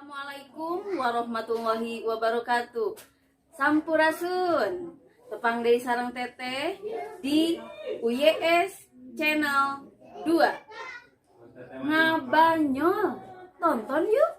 Assalamualaikum warahmatullahi wabarakatuh. Sampurasun. Tepang deui sareng Teteh di UYS Channel 2. Ngabanyol. Tonton yuk.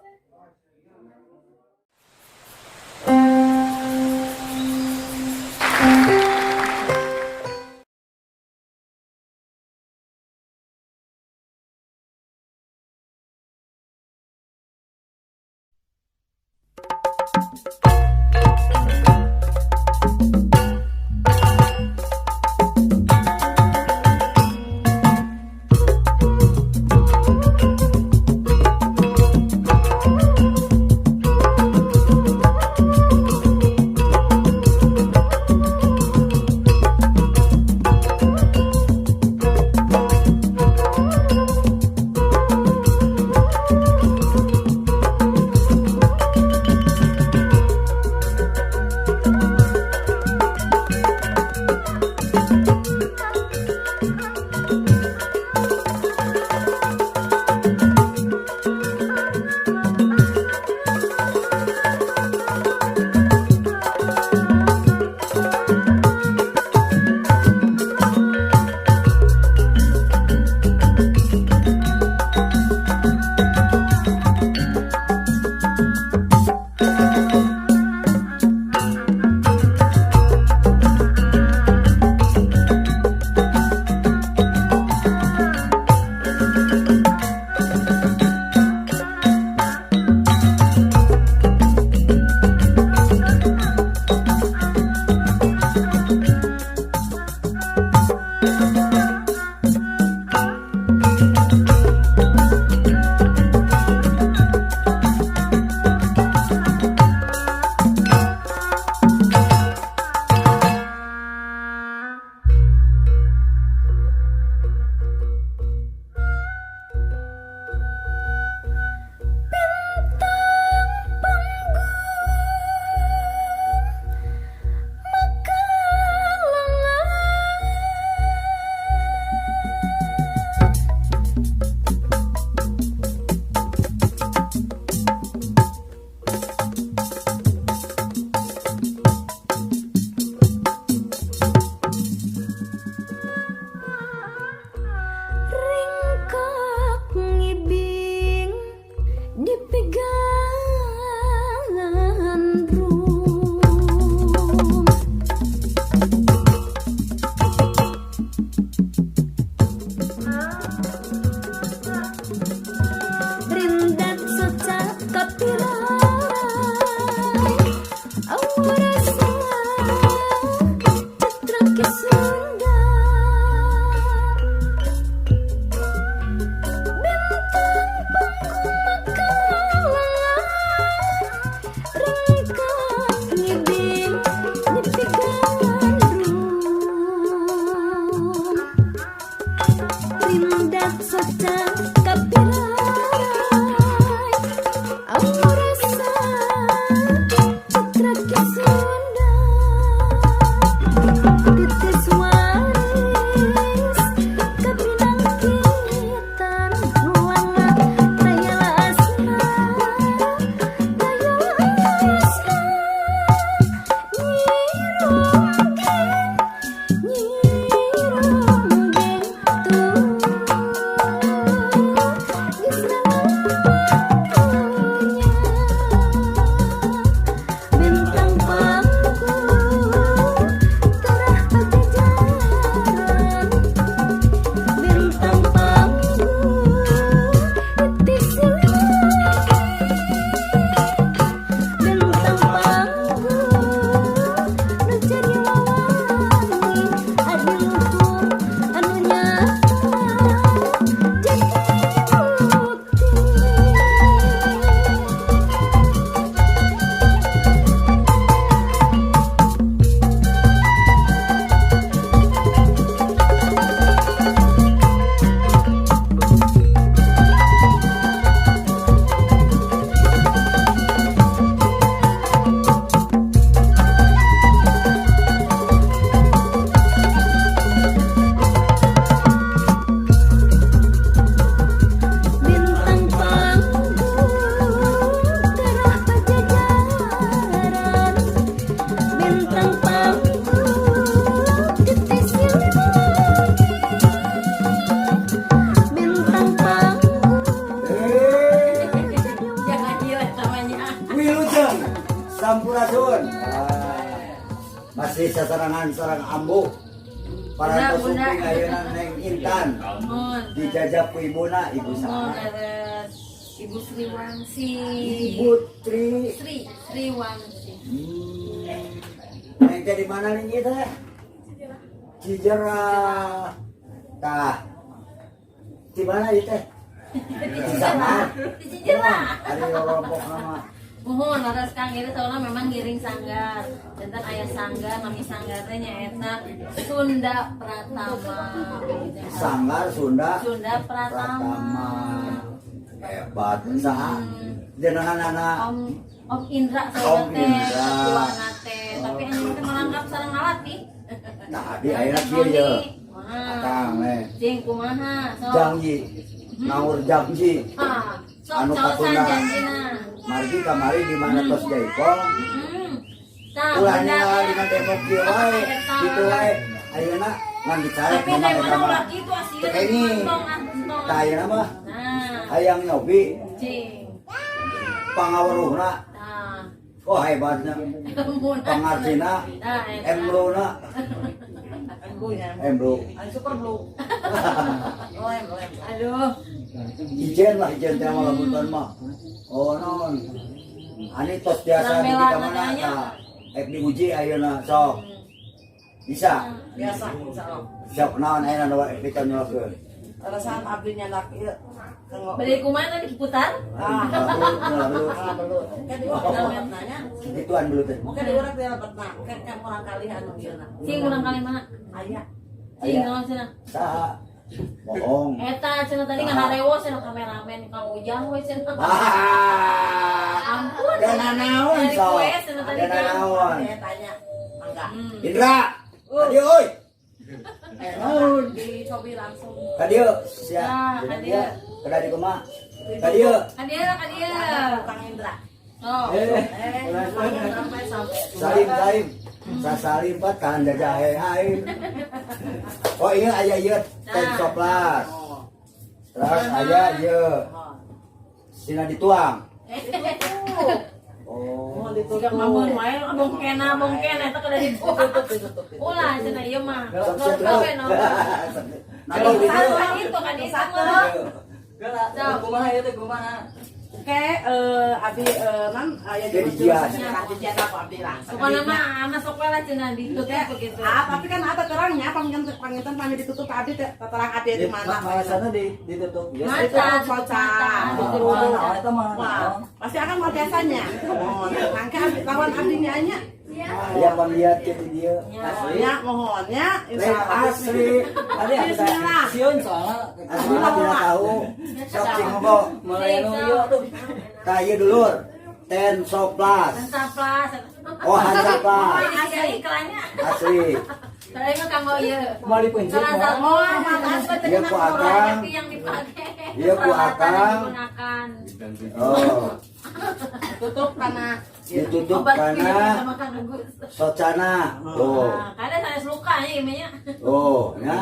Sampurasun. Ah, masih sasarangan sareng Ambu. Para Bunda, Bunda. Sumping ayeuna Neng Intan. Mohon. Dijajah ku ibuna, ibu Mohon saha? Leres. Ibu Sri Wangsi. Ibu Tri. Sri Sri Wangsi. Neng teh di mana nih kita? Cijerah. Tah. Di mana ieu teh? Di sana. Di Cijerah. Ari rompok nama. Muhun, leres Kang, ini soalnya memang ngiring sanggar. Janten aya sanggar, nami sanggar teh nyaeta Sunda Pratama. Sanggar Sunda Sunda Pratama. Pratama. Hebat. Saha? Jenengan anak Om Om Indra Om saudara teh, Indra. ketuana teh. Tapi anu teh merangkap sareng ngalatih. Nah, di ayeuna kieu ye. Wah. Akang eh. Jeung kumaha sok. Janji. Naur janji. Ah, sok Anu caosan katunda. janjina. Margi kamari di mana tos jaipong. Tah, Ulah bener. ningali dina tembok kieu wae. Eta. Kitu wae. Ayeuna ngan dicarek Tapi mah teh eta mana mah. ulah kitu asieun. Teu kenging. Entong ah, entong ah. Tah ayeuna mah Nah, hayang nyobi cing. pangaweruhna. Tah. Oh hebatna. Pangartina Tah, eta. embluna. Blue nya. Emblu. Anu super blue. Oh, em, em. Aduh, Ijen lah ijen teh mah lamun mah. Oh non. Ani tos biasa di Rambelan ka mana adanya. tah. Ek diuji ayeuna sok. Bisa. Biasa, insyaallah. Sok naon ayeuna nu ek ditonjolkeun. Alasan abdi nyandak ieu. Kanggo. Beli kumaha tadi diputar? Ah, Lalu ah, belut. Kan di urang nanya. gituan belut teh. Mungkin di urang teh lebetna. Kan kan urang kali anu ieu na. Cing urang kali mana? Aya. Cing Aya. naon cenah? Saha? Bohong. Eta cenah tadi ngaharewo cenah kameramen Kang Ujang we cenah. Ah. Ampun. Dana naon Dari sok. kue cenah tadi Dana kan. naon. Saya tanya, mangga. Indra. Kadieu euy. Eh, Naon? dicobi langsung. Kadieu sia. Nah, Jadi kadieu. dia kada di kumaha? Kadieu. Kadieu kadieu. Kang Indra. Oh. Eh, Eh, sampai sampai. salim salim. Sasalim pat kan jajahe aing. Oh iya aya ieu tensoplas. Oh. Terus aya ieu Oh. sina dituang. Ditutup. Oh. Mau ditutup. Siga mamun wae bongkena bongkena eta kada ditutup. Ditutup, ditutup. Ulah cenah ieu mah. Sok Nol sia we nol. Nah, di dieu. Kan itu kan itu mah. Geura, kumaha ieu teh kumaha? Oke, abi nan aya Dia dijian. Dijian aku abdi lah. Pokoknya mah anak sok we lah cenah ditutup begitu. Ah, tapi kan ada terangnya, panginten panginten pami ditutup abdi teh terang abdi di mana. Malasana di ditutup ya. Mata, Ditutup soca. Mata. Wah, eta mah Wah, naon? pasti akan luar biasanya. Oh, mangke abdi lawan abdi nya nya. Aya pamlihat ke di dieu. Ya, mohon ya, Lain insyaallah. asli. Tadi aku teh Bismillah. sieun soalna Asli mah tidak tahu. Sok cing ngomong. mulai anu ieu tuh. Tah ieu dulur. Tensoplas. Hansaplas. Oh, Hansaplas. Ini sih iklannya. Asli. Tadi mah kanggo ieu. Mau dipencet Salah moal. satu manfaat Iya, ku akang. yang dipakai. Iya, ku Peralatan yang akang. digunakan. Oh, Tutup karena ditutup Obat karena minum sama Kang Agus. socana. Tuh. Nah, kadang saya luka nya gimana? Oh, ya.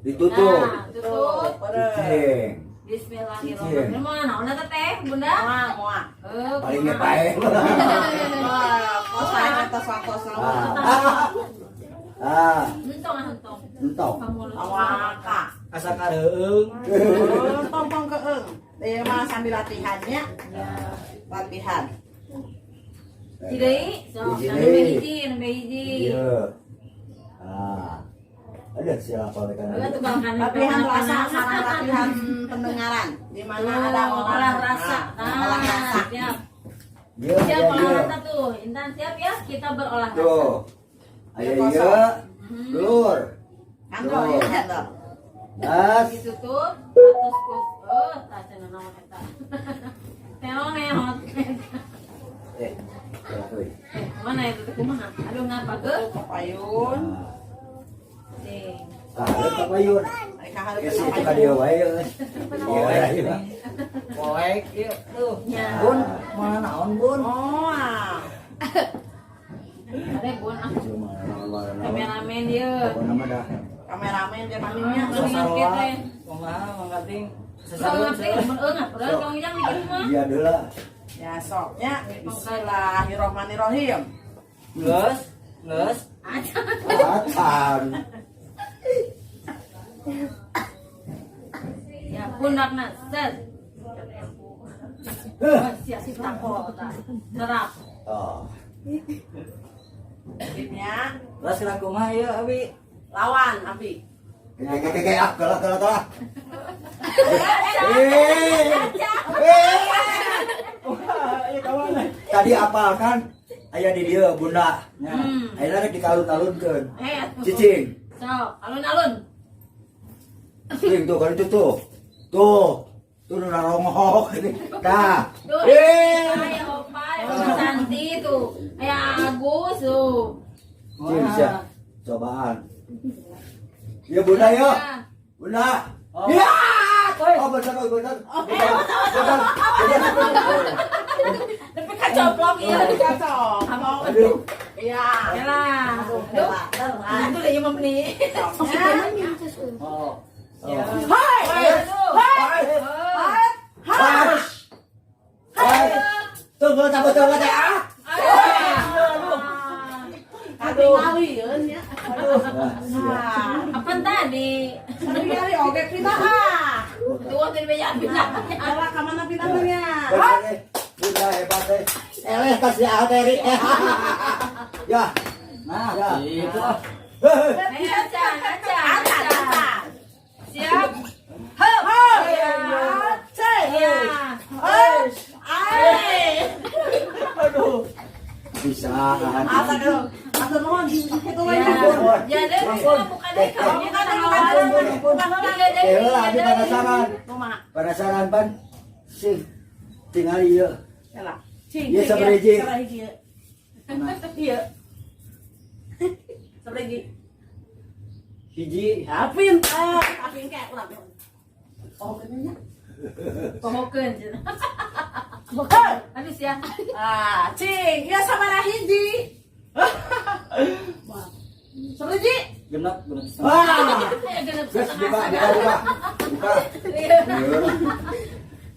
Ditutup. Nah, tutup. Cing. Bismillahirrahmanirrahim. Mau naon eta teh, Bunda? Moal, moal. Eh, Paling ngepae. Wah, kos saya atas waktos Ah. Ah, Entong ah entong. entong. Pamulut. Awaka. Asa kareueung. Oh, tong tong keeng. Dia mah sambil latihannya. Latihan. Hiji deui, sok Hiji nembe deui. hiji, nembe hiji. Iya. Ah. Ada siapa oleh Heeh, karena tukang kanan. Latihan rasa sama latihan pendengaran. Di mana ada Oh, orang olah rasa. Nah, olah rasa. Siap. Iya, Siap iya, olah iya. rasa tuh. Intan siap ya, kita berolah rasa. Tuh. Aya iya. Dulur. Kandol ya, kandol. Das. Ditutup atas kus. Oh, tah cenah naon eta. Teong Eh. Euy. Mana itu teh kumaha? Aduh ngapa ke? Tutup payun. Cing. Kaharep ka payun. Ai kaharep Geus itu ka dieu wae euy. Iya, iya. Poek ieu tuh. Ya. Bun, mana naon bun? Oh, ah. Are bun ah. Cuma naon-naon. Kameramen ieu. Pokona mah dah. Kameramen dia paminya. Saroa. Kumaha mangkating Sok ngapti mun eungah, padahal Kang Ujang di mah. Iya deula. Ya soknya Bismillahirrohmanirrohim. Geus, geus. Acan. Ya, pundakna set. Heh. Oh, siap takol tah. Terap. Oh. Tipnya Terus kira kumaha ieu abi? lawan abi. Keke keke ah, kalah kalah kalah. Eh. Eh. Wah, ieu ka mana? Tadi apa kan? Aya di dieu bunda. Ya. Ayeuna rek dikalun-alunkeun. Eh, Cicing. Sok, alun-alun. Cicing tuh kan itu tuh. Tuh. Tuh nu narongok ini. Tah. Tuh, Eh. aya Opa, aya Mama Santi tuh. Aya Agus tuh. Cing sia. Cobaan. Ya bunda ya. Bunda. Oh. Ya. Oh bener oh, bener. Bener. Bener. Bener. Tapi kacoplok iya. Iya, kacau. Aduh. Iya. Ya lah. Aduh. Itu udah nyemem nih. Soknya. Oh. Oh. Hai. Aduh. Hai. Oh. Hai. Hai. Tunggu tak betul teh ah. Aduh. Katingalieun ya. Wah, sia. Nah, Apa tadi? katingali oge pindah ah. Tuh tadi banyak bilangnya. Alah ka mana pindahnya? Bener, eh. Bunda hebat eh. Eleh tas si Alteri. Ya. Nah, Ya. itu ah. Heh. Eh, acan, acan, Acan, acan. acan. Siap. Heup. Iya. Cek. Iya. Heup. Ai. Aduh. Bisa. Asa asa nuhun kitu we. Ya, ya deh, bukan deh, kamu Bukan, kan bukan, awal. bukan, bukan. Iya deh, Eh, lah, abi iya deh. penasaran. Kumaha? Penasaran pan. Sing tinggal ieu. Yalah. Cing. Iya, cing, sabaraha hiji? Sabaraha hiji. Iya. Sabaraha hiji. Hiji. Ya pintar. Tapi kayak urang. Oh, benernya. Pohokeun. Heup. Habis ya. Ah, cing, ya sabaraha hiji. Sabaraha hiji? Genep, genep setengah. Wah. Ya genep Geus setengah. buka buka buka. Buka. Iya. Iya.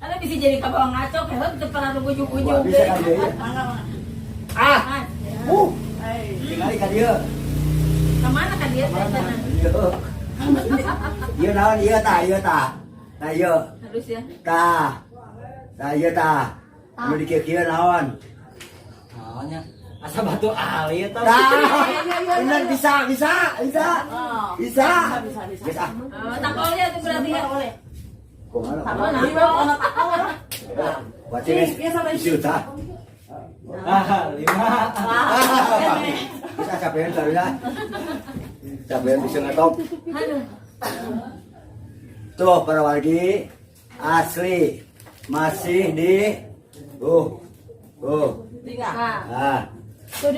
Karena bisa jadi kabawa ngaco, kayak teu pernah ujung-ujung. Wah, bisa kan dia. Mangga, mangga. Ah. Ah, Hei. Tinggal ka dieu. kemana kan dia teh sana? Ieu. Ieu naon ieu tah, ieu tah. Tah ieu. Halus ya. Tah. Tah ieu tah. Anu dikieu-kieu naon? Naonnya? Asa batu ali eta. Tah. Bener bisa, bisa, bisa. Oh. Bisa. Bisa, bisa, bisa. Geus ah. Oh, takolnya tuh berarti ya. Boleh. Kumaha? Takol, nah, ono takol. Berarti Cing, ieu sabaraha hiji? juta. Ah, lima. Bisa capean sarunya. Capean bisa ngetop. Aduh. Tuh para wargi asli masih di tuh Tinggal. Nah. ah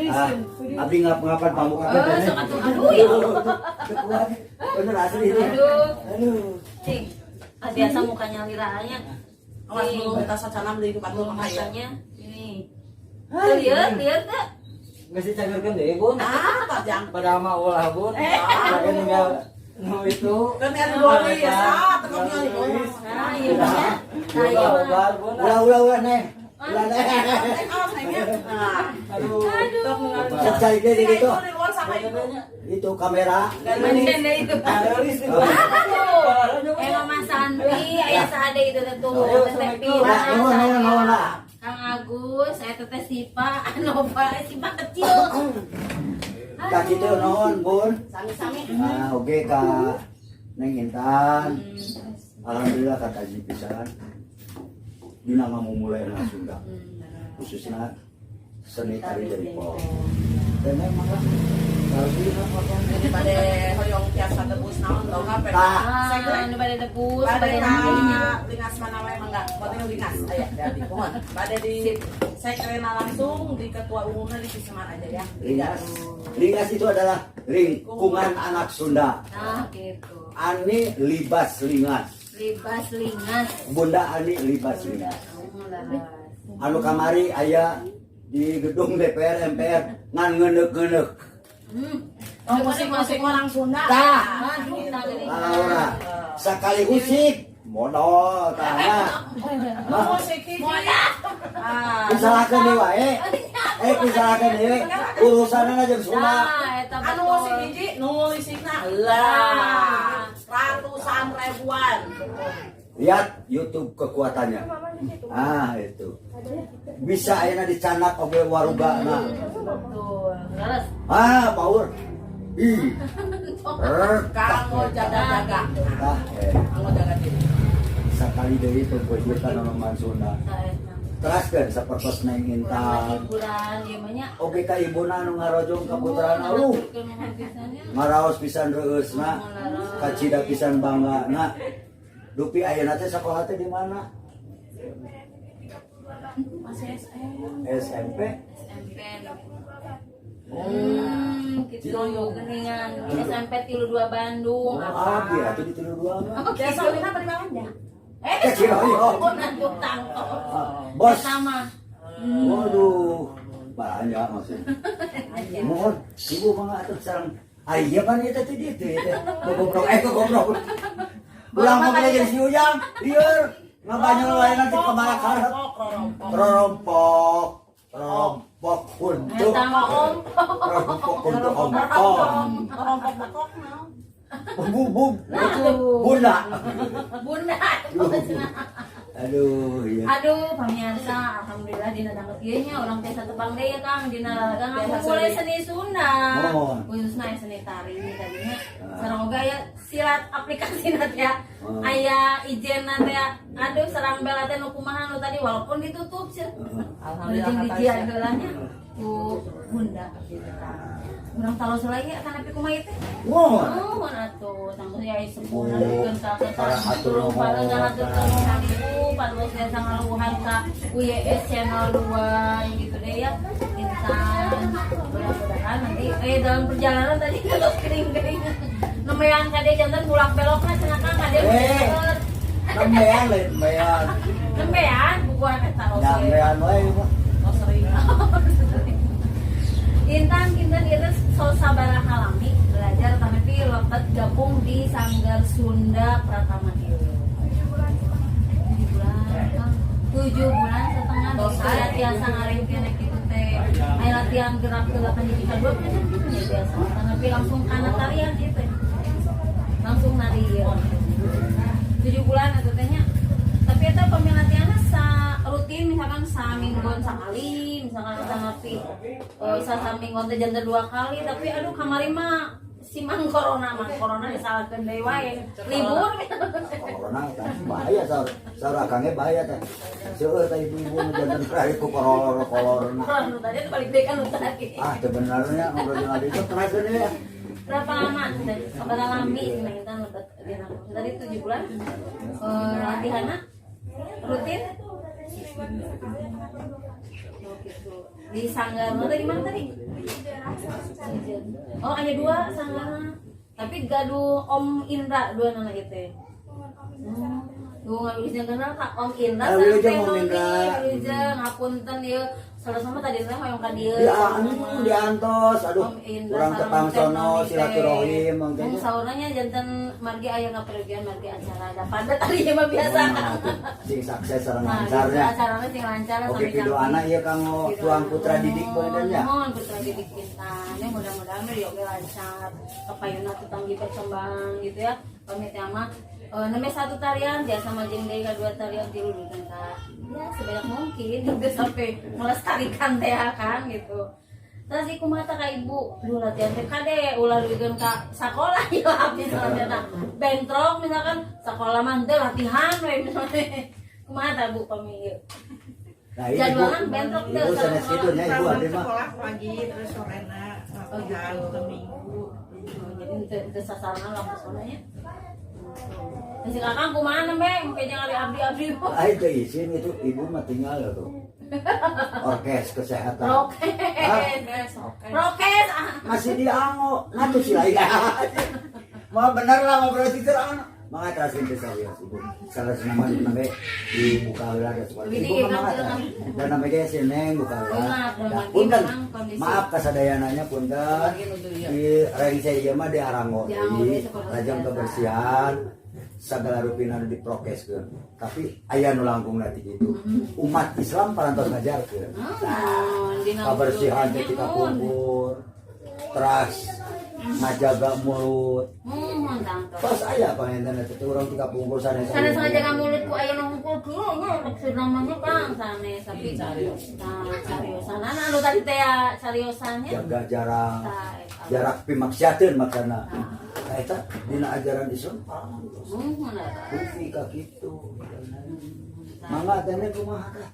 ah abdi ngap-ngapan pamuka Oh, sok atuh. Aduh ya Allah. Bener asli ini. Aduh. Aduh. Cing. Ah, biasa mukanya liranya. Awas belum kita sacana beli ke Bandung mah ya. Mukanya ini. Tuh, lihat, lihat tuh. Geus dicagerkeun deui, Bun. Ah, tojang. Padahal mah ulah, Bun. Saya tinggal nu itu. Kan kan goli ya, sa, tengok ningali goli. Nah, iya mah. Nah, iya mah. Ulah, Bun. Ulah ulah ulah neng. Ulah neng. Awas nengnya. Nah, Aduh. Aduh. Cek cari deh di itu. Itu di luar sama itu. Itu kamera. Mancan deh itu. Alis itu. Aduh. Eh Mama Santi, ayah sahade itu teh tuh, Teteh Pina, Nah, nuhun nuhun nuhun lah. Kang Agus, saya Teteh Sipa, Anova, Sipa kecil. Kak itu nuhun bun. Sami-sami. Ah oke kak. Neng Intan. Alhamdulillah kata pisan. Dina ngamumule Sunda. Khususnya seni tari Jaipong. Dan memang lah. Jadi pada hoyong tiasa tebus naon dongkap ya. Tah. Ah, nu bade tebus, Bade bade ka nanya. Lingas mana wae mangga, pokoknya Lingas aya jadi mohon. Bade di sekrena langsung di ketua umumnya di Cisemar aja ya. Lingas. Lingas itu adalah lingkungan anak Sunda. Nah, gitu. Ani libas lingas. Libas lingas. Bunda Ani libas lingas. Laras. Anu kamari aya di gedung DPR MPR ngan ngeuneuh-ngeuneuh. Oh, musik-musik orang Sunda. Tah. Aduh, tah geuning. Laura sakali usik modal tah. Musik hiji. Ah, Disalahkeun deui wae. Eh, disalahkeun deui. Urusanna jeung Sunda. Nah, eta Anu betul. musik hiji, nu lisikna lah ratusan ribuan. Lihat YouTube kekuatannya. Ah, itu. Bisa ayeuna dicanak oge warugana. Betul. Leres. Ah, power. Ih. Kanggo jaga-jaga. Tah, eh. Kanggo jaga diri. Sakali deui tunggu nonoman Sunda. Tah, eta. Teraskeun sapertos Neng Urang Intan. Hiburan ieu mah nya. Oge ka ibuna anu ngarojong ka putrana lu. Ngaraos pisan reueusna, kacida pisan banggana. Dupi ayeuna teh sakola teh di mana? Masih SM. SMP. SMP. Gitu geuningan. SMP 32 Bandung. Oh, abi atuh di 32 mah. Desa Ulina apa di mana? Eh, Ciroyom. nantuk tangto. Bos. Sama. Waduh, banyak maksudnya. Mohon, ibu mangga atuh sareng. Ah iya kan ieu teh di dieu teh. Goblok, eh goblok. Ulang mah jadi si Ujang, lieur. Ngabanyol wae nanti ka karep. Rorompok, rompok kuntu. Eta mah ompong. Rompok kuntu ompong. Rompok bekok naon? Bu bu bunda. Bunda. Aduh, iya. Aduh, pemirsa, alhamdulillah dina danget ieu nya urang tiasa tepang deui ya Kang dina lalaga ngakumpul seni Sunda. Mohon. Khususna aya seni tari tadinya. Sareng oge aya silat aplikasi teh ya. Oh. Aya ijenna teh. Aduh, sarang bela teh nu kumaha nu tadi walaupun ditutup sih. Alhamdulillah Jeung kata dijian Aisyah. heula nya ku bunda gitu kan. Urang talos lagi akan nepi kumaha ieu teh. Mohon. Nuhun atuh, tanggung ya sepuh Ibu, nalikeun ka para hatur nuhun. Para hatur nuhun ibu, pados biasa ngaluhan ka UYS channel 2 gitu deh ya. Intan, mudah-mudahan nanti dalam perjalanan tadi terus kering-kering. Nemean kade janten bulak belokna cenah Kang kade. Eh. Nembean lain nembean. Nembean bukuan eta oge. Nembean wae mah. Oh sering. Intan kinten itu so sabaraha lami belajar tapi lebet gabung di Sanggar Sunda Pratama ieu. 7 bulan, Kang. 7 bulan setengah Tos begitu aya. ya tiasa ngaringkeun kitu teh. Aya latihan gerak ke hiji ka dua kan gitu ya biasa. Tapi langsung kana tarian ieu teh. Langsung nari ieu. 7 bulan atau tehnya. Tapi eta pemilatianna sa rutin misalkan samingguan sekali, misalkan tapi sa samingguan teh janten dua kali, tapi aduh kamari mah si mang corona, mang corona disalahkeun deui wae. Libur. Corona teh bahaya saur saur akangnya bahaya teh. Seueur teh ibu-ibu nu janten terakhir ku korona korona. Nu tadi balik deui kan nu tadi. Ah, sebenarnya ngobrol jeung abdi itu terakhir ya. Berapa lama? Sabaraha lami cenah Intan lebet dina tadi 7 bulan. Latihanna rutin? Oh, gitu. Di sanggar tadi di mana tadi? Oh, ada dua sanggarna. Tapi gaduh Om Indra dua nana itu. Duh, nggak bisa kenal Kak Om Indra. Ah, wilujeng, sampai Om Indra. Wilujeng, ngapunten ieu. Salah sama tadi teh hoyong ka dieu. Di anu diantos, aduh, Om Indra kurang sareng tepang Teh sono Noni teh. silaturahim Mung mangkanya. sauranya janten margi aya ngapergian margi acara da padat tadi mah biasa. Nah, tuh, sing sukses sareng Nah, lancarnya. gitu, acaranya sing lancar Oke, sami-sami. pidoana ieu kanggo tuang putra didik badannya. Mohon putra didik pintar. Ya mudah-mudahan we oge lancar. Kapayuna tetanggi perkembang gitu ya. Pamit ya mah. Nembe satu tarian biasa majeng deui ka dua tarian tilu dinten ka. Ya sebanyak mungkin gitu sampai melestarikan teh kan gitu. Terus iku mata ka ibu, duh latihan teh kade ulah duikeun ka sakolah ya habis latihan bentrok misalkan sekolah mah teu latihan we misalnya. Kumaha tah Bu pami ieu? Nah, ini Jadwalnya ibu, bentrok teu ibu sareng sanes kitu nya ibu abdi mah. Sekolah pagi terus sorena latihan gitu. ke minggu. Oh, jadi teu sasaran lah pesonanya. Si kakang kumaha nembe engke jangan di abdi-abdi. Ah, itu izin itu ibu mah tinggal tuh. Orkes kesehatan. Prokes. Hah? Prokes ah. Masih diango. Nah tuh sih lain. Mau bener lah mau berarti terang. Mangga terasin teh serius ibu. Salah senama namanya dibuka heula da sekolah. Ini Ibu kan mah mangga kan. Dan namanya si Neng buka heula. Maaf, Nah, memang punten. kondisi. Maaf kasadayananya punten. Di rengse ieu mah di Arango Di Arango, deui. di sekolah Lajeng kesehatan. kebersihan. Segala rupina anu diprokeskeun. Tapi aya nu langkung ti kitu. Umat Islam parantos ngajarkeun. Naon, dina Kabersihan teh wudu. tika kumpul. Teras ngajaga mulut. Tangto. Pas aya panginten eta teh urang tika pungkur sanes. Sanes ngajaga mulut ku aya nu ngumpul kieu nya maksud namanya Kang sanes tapi nah cariosan anu tadi teh ya cariosannya. Jaga jarak. Tah, eta. Jarak pimaksiateun maksana. Nah, eta dina ajaran Islam parantos. Eta. Dugi ka kitu. Mangga teh kumaha tah?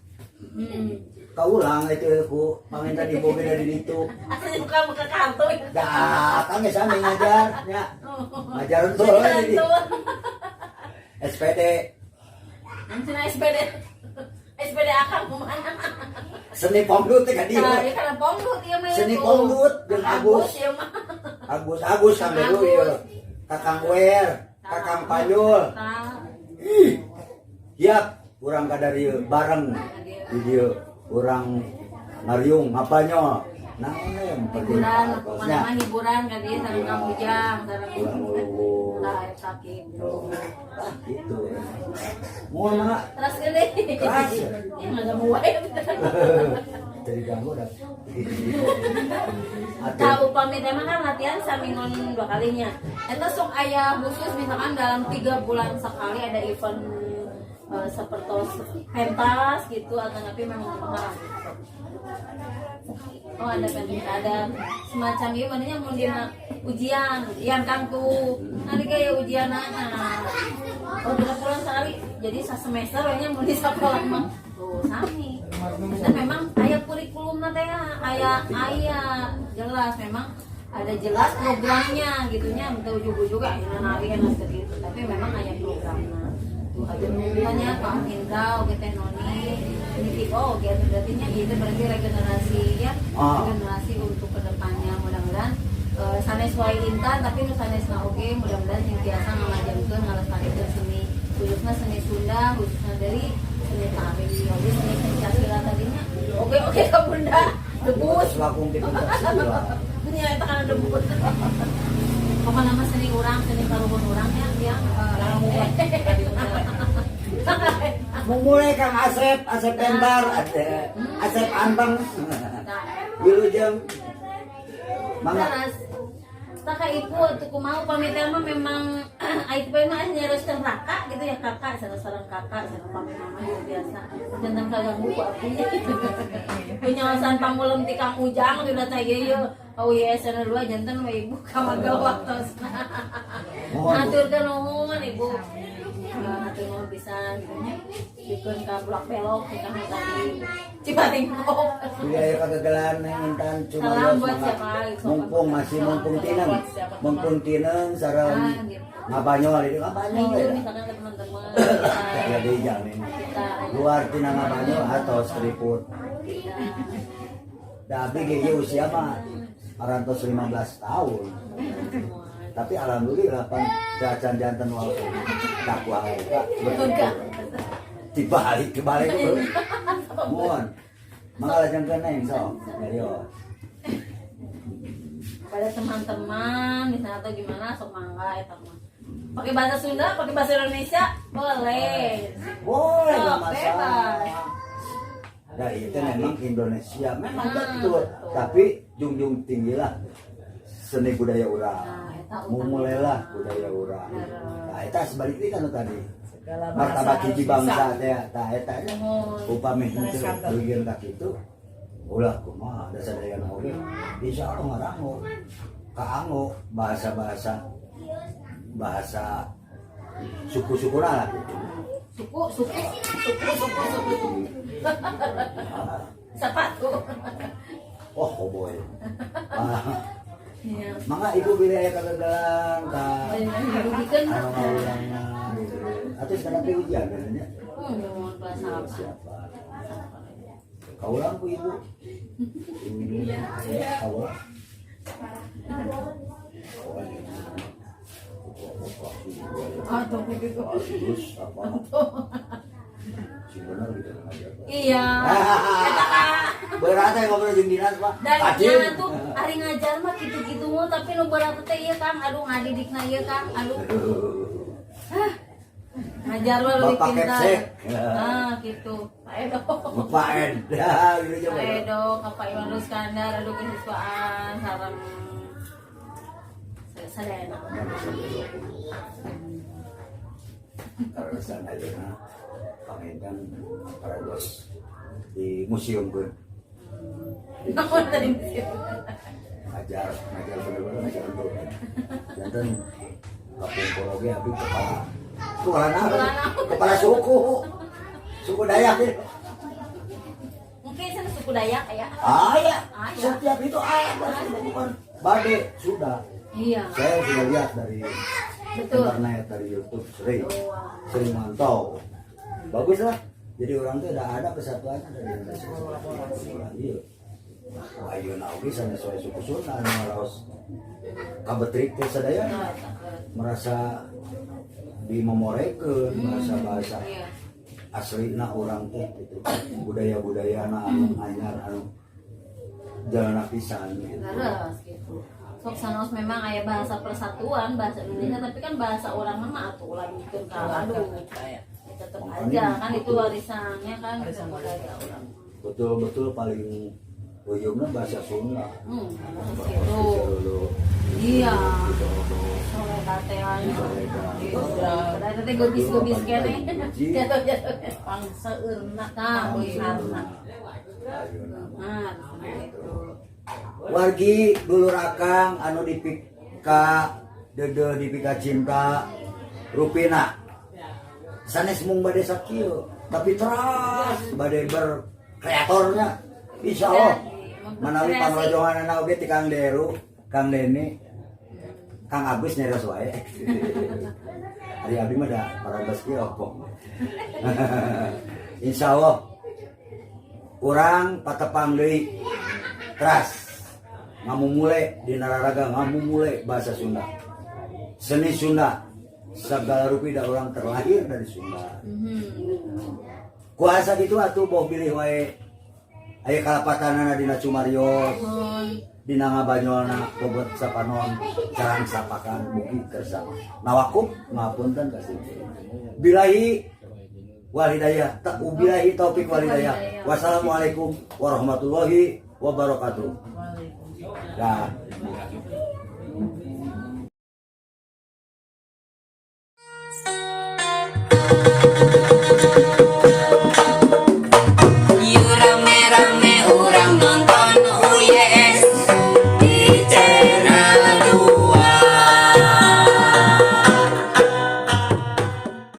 Kaulang itu ku panginten ibu ge dari ditu. Asa buka buka kartu. Dah, kang geus sami ngajar nya. Ngajar tuh jadi SPD. Nanti na SPD. SPD akang kumaha? Seni pongdut teh ka dieu. Nah, ieu kana pongdut ieu mah. Seni itu. pongdut jeung Agus. Ieu mah. Agus Agus sampe dulu ieu. Kakang Wer, Kakang Panyul. Tah. Ih. Siap, urang ka dari bareng di dieu. Urang ngariung ngapanyol. Naon we yang penting Hiburan, nya. kemana hiburan ka dieu sareng Kang Ujang, sareng Urang ulung. Tah eta kitu. Ah, gitu. Mohon mangga. Terus gede. Keras. Ya nggak mau wae. Jadi ganggu dah. Nah, upami teh mah kan latihan saminggon dua kalinya. Eta sok aya khusus misalkan dalam 3 bulan sekali ada event seperti pentas gitu atau tapi memang kumaha. Oh, ada pentas, ada semacam ieu manehnya mun dina ujian, ujian kan tuh. Nanti kayak ujian nah. Oh, 3 bulan sekali. Jadi semester we nya mun di sekolah mah. Tuh, sami. Dan memang aya kurikulum teh aya aya jelas memang ada jelas programnya gitunya untuk ujug-ujug akhirnya nari enak gitu, tapi memang aya programnya tuh aja misalnya Kang Indra oke Teh Noni ini, oh oke berarti nya itu berarti regenerasi ya, regenerasi untuk kedepannya mudah-mudahan sanes wae intan tapi nu sanesna oge mudah-mudahan yang biasa ngalajengkeun ngalestarikeun seni, khususnya seni Sunda, khususnya dari seni tari oge seni pencak silat tadinya oke oke ka bunda debus. Selakung di pencak silat. Nya eta kana debus, pokoknya mah seni urang, seni karuhun urang ya yang Mulai Kang Asep, Asep Entar, Asep Anteng. Wilujeng. Mangga. Terus, tak ka ibu tuh kumaha pamit mah memang ai teh mah nyeroskeun raka gitu ya, kakak sareng sareng kakak sareng pamit mama gitu biasa jantan kaganggu ku abdi penyawasan pangulem ti Kang Ujang udah teh ieu oh iya sana dua jantan we ibu kamaga waktosna. Mohon, Bu. Haturkeun nuhun ibu. Hatur nuhun pisan gitu nya dikeun ka bulak belok ti kang tadi Cipatingkok. Bila aya kagagalan yang intan cuma Salam buat siapa? Mumpung masih mumpung tineng. Mumpung tineng sareng Ah, gitu. ngabanyol itu ngabanyol Ayo ya. misalkan ke teman-teman Ya deui jamin. kita Luar tina ngabanyol atau seriput. kita Da abdi ge ieu usia mah arantos 15 tahun. Tapi alhamdulillah pan cacan janten waktu dakwah eta Enggak. dibalik dibalik. Mohon. Mangga lajengkeun neng sok. Nyarios. Pada teman-teman misalnya atau gimana sok mangga eta mah pakai bahasa Sunda, pakai bahasa Indonesia boleh. Boleh, nggak Sok, masalah. bebas. Nah itu memang Indonesia memang betul. Betul. Tapi junjung tinggilah seni budaya urang. Nah, eta utama. Mumulailah budaya urang. Bener. Nah, eta sebaliknya kan tadi. Segala bahasa Martabat harus hiji bisa. bangsa teh tah eta nya. Nuhun. Upami henteu Santet. dugieun ka kitu. Ulah kumaha da sadayana oge. Insya Allah ngarango. Kaanggo bahasa-bahasa bahasa suku-sukuna lah gitu. Suku suku suku suku suku sepatu. Oh, koboy. Ah, Iya. mangga ibu bila aya kagagalan ka Dugikeun. anu ngawulangna gitu. Atau sekarang teh ujian biasanya. Nuhun kelas apa? Siapa? Kaulang ku ibu. Iya, kaulang. Kaulang. Atau begitu. Terus apa? Si benar gitu ngajar. Iya. Eta ka. Berat ya ngobrol jeung dinas, Pak. Dan Kacil. jangan tuh ari ngajar mah gitu-gitu mah tapi nu berat teh ieu Kang, aduh ngadidikna ieu Kang, aduh. Hah, Ngajar mah lebih Bapak pintar. Kepsek. Ah, gitu. Pak Edo. Bapak Ed. Ya, gitu aja, Pak Pak. Edo, ka Pak Iwan Ruskandar, aduh kesiswaan sareng sadayana. Kaleresan ayeuna panginten parados di museum keun. Di Naon tadi museum? Ngajar, ngajar bener-bener ngajar untuk. Janten kapungkur oge abdi kepala kepala naon? Kepala suku. Suku Dayak gitu. Mungkin sana suku Dayak ya. Ah ya, Ah, ya. setiap itu ada bukan bade sudah. Iya. Saya sudah lihat dari internet, dari YouTube sering, sering mantau. Bagus lah. Jadi orang tuh udah ada kesatuannya dari Indonesia. Iya. Ayeuna oge sanes wae suku Sunda anu ngaraos kabetrik teh sadaya merasa dimomorekeun, merasa bahasa aslina urang teh gitu. Budaya-budayana anu anyar anu jalan pisan gitu. Leres gitu. Sok sanos memang aya bahasa persatuan bahasa Indonesia, tapi kan bahasa orang mah atuh lanjutkeun ka aduh. Kayak Ya, tetep Makanya aja kan itu betul. warisannya kan Warisan budaya orang. Betul-betul paling ujungnya bahasa Sunda. Gitu. Iya. Soleh katean. Gitu. Teh gobis-gobis kene. Jatuh-jatuh. Pangseurna. Tah, Pangsarna. Nah, gitu. Wargi dulur akang anu dipika dede dipika cinta rupina sanes mung bade sakieu tapi teras bade berkreatornya, insyaallah manawi pangrojonganana oge ti Kang Deru, Kang Deni, Kang Agus nyarios wae. Ari abdi mah da parantos kieu opong. Insyaallah urang patepang deui teras ngamumule di nararaga, ngamumule bahasa Sunda, seni Sunda, segala rupi da urang terlahir dari Sunda. Kuasa gitu atuh boh bilih wae aya kalepatanana dina cumarios, dina ngabanyolna bobot sapanon carang sapakan mugi kersa nawakup ngapunten kasih bilahi wal hidayah tak bilahi taufik wal hidayah. Wassalamualaikum warahmatullahi wabarakatuh. Waalaikumsalam. Dah.